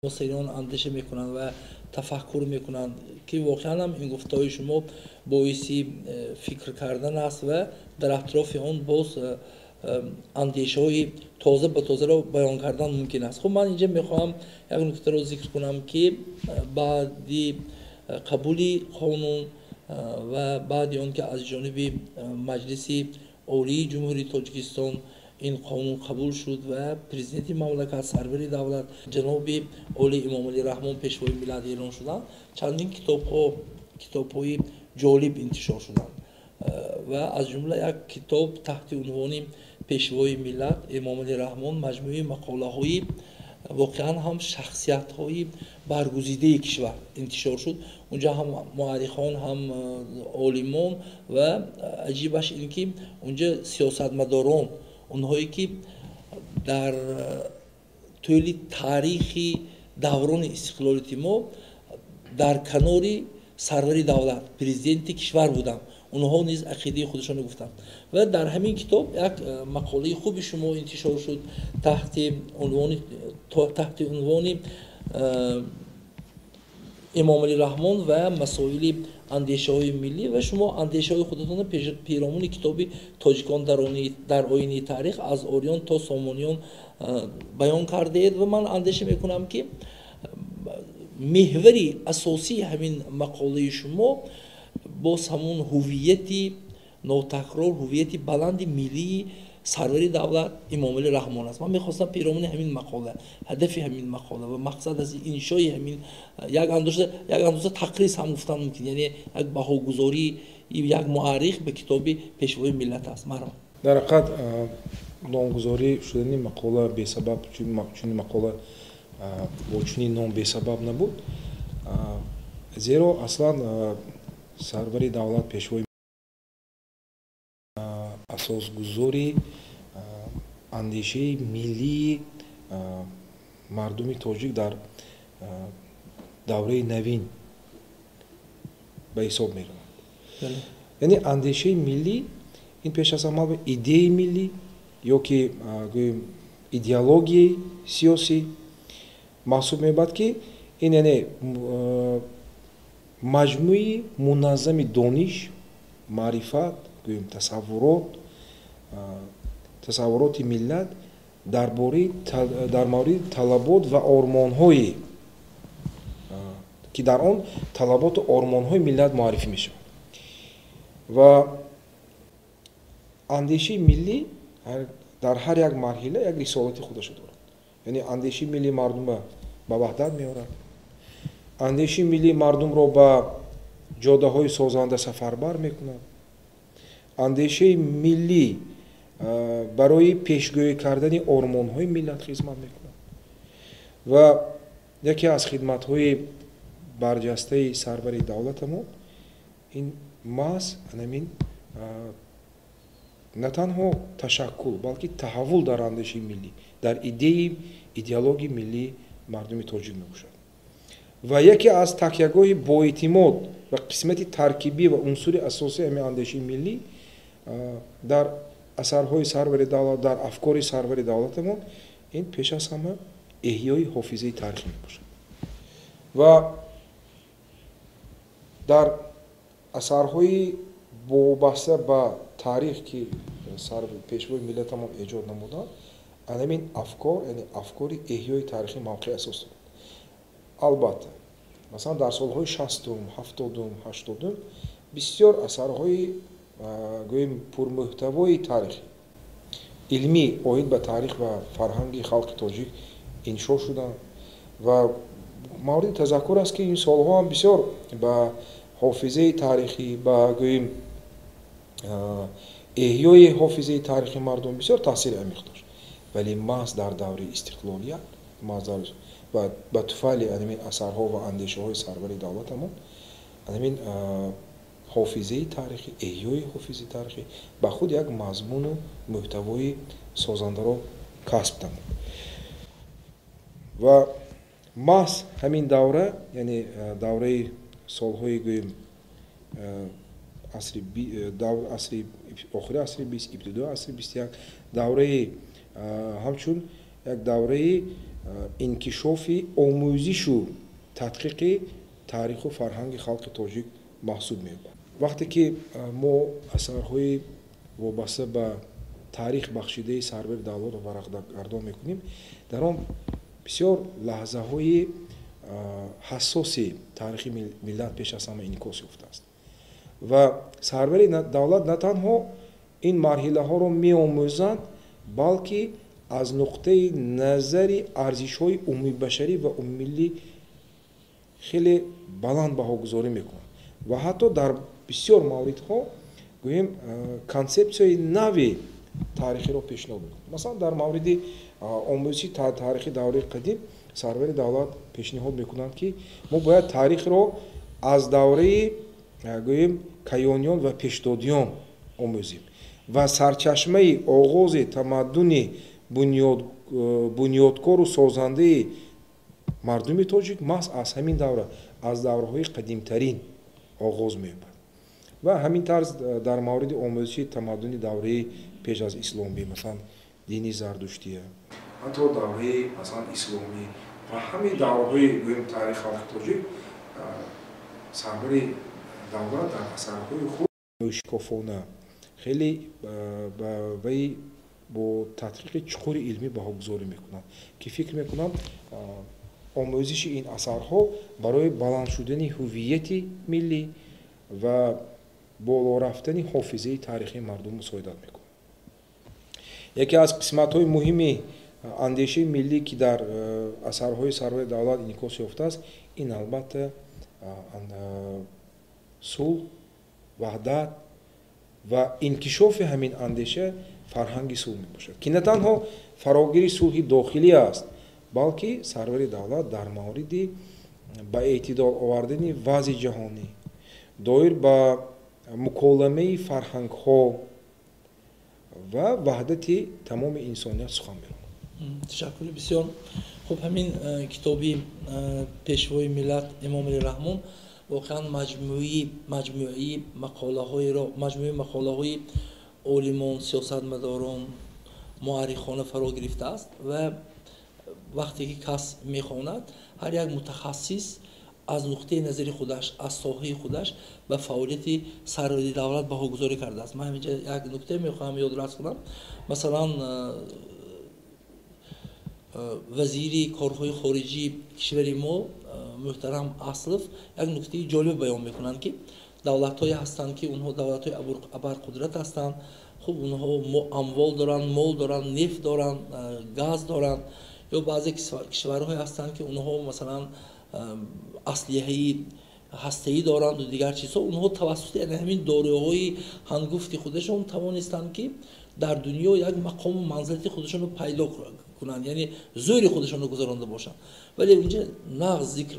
Муосирон андеша мекунанд ва тафаккур мекунанд, ки воқеан ҳам ин гуфтаҳои шумо боиси фикр кардан аст ва дар атрофи он боз андешаҳои тоза ба тозаро баён кардан мумкин аст. Хуб, ман инҷа мехоҳам як нуктаро зикр кунам, ки баъди қабули қонун ва баъди он ки аз ҷониби Маҷлиси Олии Ҷумҳурии Тоҷикистон ин қонун қабул шуд ва президенти мамлакат, сарвари давлат ҷаноби олӣ Эмомалӣ Раҳмон пешвои миллат эълон шуданд, чандин китобҳои ҷолиб интишор шуданд ва аз ҷумла як китоб таҳти унвони «Пешвои миллат Эмомалӣ Раҳмон», маҷмӯи мақолаҳои воқеан ҳам шахсиятҳои баргузидаи кишвар интишор шуд. Унҷа ҳам муаррихон, ҳам олимон ва аҷибаш ин ки унҷа сиёсатмадорон, онҳое ки дар тӯли таърихи даврони истиқлолияти мо дар канори сарвари давлат, президенти кишвар буданд, онҳо низ ақидаи худашонро гуфтанд. Ва дар ҳамин китоб як мақолаи хуби шумо интишор шуд таҳти унвони «Эмомалӣ Раҳмон ва масоили андешаҳои миллӣ». Ва шумо андешаҳои худатонро пиромуни китоби «Тоҷикон дар оинаи таърих: аз ориён то сомониён» баён кардаед. Ва ман андеша мекунам, ки меҳвари асосии ҳамин мақолаи шумо боз ҳамун ҳуввияти нотакрор, ҳуввияти баланди миллии сарвари давлат Эмомалӣ Раҳмон аст. Ман мехостам пиромуни ҳамин мақола, ҳадафи ҳамин мақола ва мақсад аз иншои ҳамин як андоза тақриз ҳам гуфтан мумкин, яъне як баҳогузории як муаррих ба китоби пешвои миллат аст. Марҳамат. Дар ҳақиқат, номгузорӣ шудани мақола бесабаб, чунин мақола бо чунин ном бесабаб набуд, зеро аслан сарвари давлат, пешвои асосгузори андешаи миллии мардуми тоҷик дар давраи навин ба ҳисоб меравад. Яъне андешаи миллӣ ин пеш аз ҳама идеяи миллӣ ё ки гӯем идеологияи сиёсӣ маҳсуб меёбад, ки ин яъне маҷмӯи муназзами дониш, маърифат, гӯем тасаввуроти миллат дар бораи, дар мавриди талабот ва ормонҳое, ки дар он талаботу ормонҳои миллат муаррифӣ мешавад. Ва андешаи миллӣ дар ҳар як марҳила як рисолати худашо дорад. Яъне андешаи миллӣ мардумро ба ваҳдат меорад, андешаи миллӣ мардумро ба ҷодаҳои созанда сафарбар мекунад, андешаи миллӣ барои пешгӯӣ кардани ормонҳои миллат хизмат мекунад. Ва яке аз хидматҳои барҷастаи сарвари давлатамон ин маҳз анамин на танҳо ташаккул, балки таҳаввул дар андешаи миллӣ, дар идеи идеологияи миллии мардуми тоҷик мебошад. Ва яке аз такягоҳи боэътимод ва қисмати таркибӣ ва унсури асосии ҳамин андешаи миллӣ дар асарҳои сарвари давлат, дар афкори сарвари давлатамон ин пеш аз ҳама эҳёи ҳофизаи таърихӣ мебошад. Ва дар асарҳои вобаста ба таърих, ки пешвои миллатамон эҷод намуданд, анамин афкор, яъне афкори эҳёи таърихӣ, мавқеи асос дорад. Албатта, масалан, дар солҳои 60-ум, 70-ум, 80-ум бисёр асарҳои гӯем пурмуҳтавои таърихӣ, илмӣ оид ба таърих ва фарҳанги халқи тоҷик иншо шуданд. Ва мавриди тазаккур аст, ки ин солҳо ҳам бисёр ба ҳофизаи таърихӣ, ба гӯем эҳёи ҳофизаи таърихи мардум бисёр таъсири амиқ дошт. Вале маҳз дар давраи истиқлолият, маҳз ва ба туфайли анамин асарҳо ва андешаҳои сарвари давлатамон анамин ҳофизаи таърихӣ, эҳёи ҳофизаи таърихӣ ба худ як мазмуну муҳтавои созандаро касб намуд. Ва маҳз ҳамин давра, яъне давраи солҳои гӯем асри охири асри 20, ибтидои асри 21, давраи ҳамчун як давраи инкишофи омӯзишу тадқиқи таъриху фарҳанги халқи тоҷик маҳсуб меёбад. Вақте ки мо асарҳои вобаста ба таърих бахшидаи сарвари давлатро варақгардон мекунем, дар он бисёр лаҳзаҳои ҳассоси таърихи миллат пеш аз ҳама инъикос ёфтааст ва сарвари давлат на танҳо ин марҳилаҳоро меомӯзанд, балки аз нуқтаи назари арзишҳои умумибашарӣ ва умумимиллӣ хеле баланд баҳогузорӣ мекунанд ва ҳатто дар бисёр мавридҳо гӯем консепсияи нави таърихиро пешниҳод мекунанд. Масалан, дар мавриди омӯзиши таърихи давраи қадим сарвари давлат пешниҳод мекунанд, ки мо бояд таърихро аз давраи гӯем каёниён ва пешдодиён омӯзем ва сарчашмаи оғози тамаддуни бунёдкору созандаи мардуми тоҷик маҳз аз ҳамин давра, аз давраҳои қадимтарин оғоз меёбад. Ва ҳамин тарз дар мавриди омӯзиши тамаддуни давраи пеш аз исломӣ, масалан дини зардуштия, ҳатто давраи масалан исломӣ ва ҳамаи давраҳои гӯем таърихи халқи тоҷик сарвари давлат дар асарҳои худ мӯшикофона хеле вай бо тадқиқи чуқури илмӣ баҳогузорӣ мекунанд, ки фикр мекунам омӯзиши ин асарҳо барои баланд шудани ҳуввияти миллӣ ва боло рафтани ҳофизаи таърихии мардум мусоидат мекунад. Яке аз қисматҳои муҳими андешаи миллӣ, ки дар асарҳои сарвари давлат инъикос ёфтааст, ин албатта сулҳ, ваҳдат ва инкишофи ҳамин андеша фарҳанги сулҳ мебошад, ки на танҳо фарогири сулҳи дохилӣ аст, балки сарвари давлат дар мавриди ба эътидол овардани вазъи ҷаҳонӣ, доир ба муколамаи фарҳангҳо ва ваҳдати тамоми инсоният сухан меронад. Ташаккури бисёр. Хуб, ҳамин китоби Пешвои миллат Эмомалӣ Раҳмон воқеан маҷмӯаи мақолаҳои олимон, сиёсатмадорон, муаррихона фаро гирифтааст ва вақте ки кас мехонад, ҳар як мутахассис аз нуқтаи назари худаш, аз соҳаи худаш ба фаъолияти сарвари давлат баҳогузорӣ кардааст. Ман ҳаминҷа як нукта мехоҳам ёдрас кунам. Масалан, вазири корҳои хориҷии кишвари мо муҳтарам Аслов як нуктаи ҷолиб баён мекунанд, ки давлатҳое ҳастанд, ки онҳо давлатҳои абарқудрат ҳастанд. Хуб, онҳо амвол доранд, мол доранд, нефт доранд, газ доранд, ё баъзе кишварҳое ҳастанд, ки онҳо масалан аслиҳаи ҳастаӣ доранд ва дигар чизҳо. Онҳо тавассути ҳамин доруҳои ҳангуфти худашон тавонистанд, ки дар дунё як мақому манзилати худашонро пайдо кунанд, яъне зӯри худашонро гузаронда бошанд. Вале инҷа нағз зикр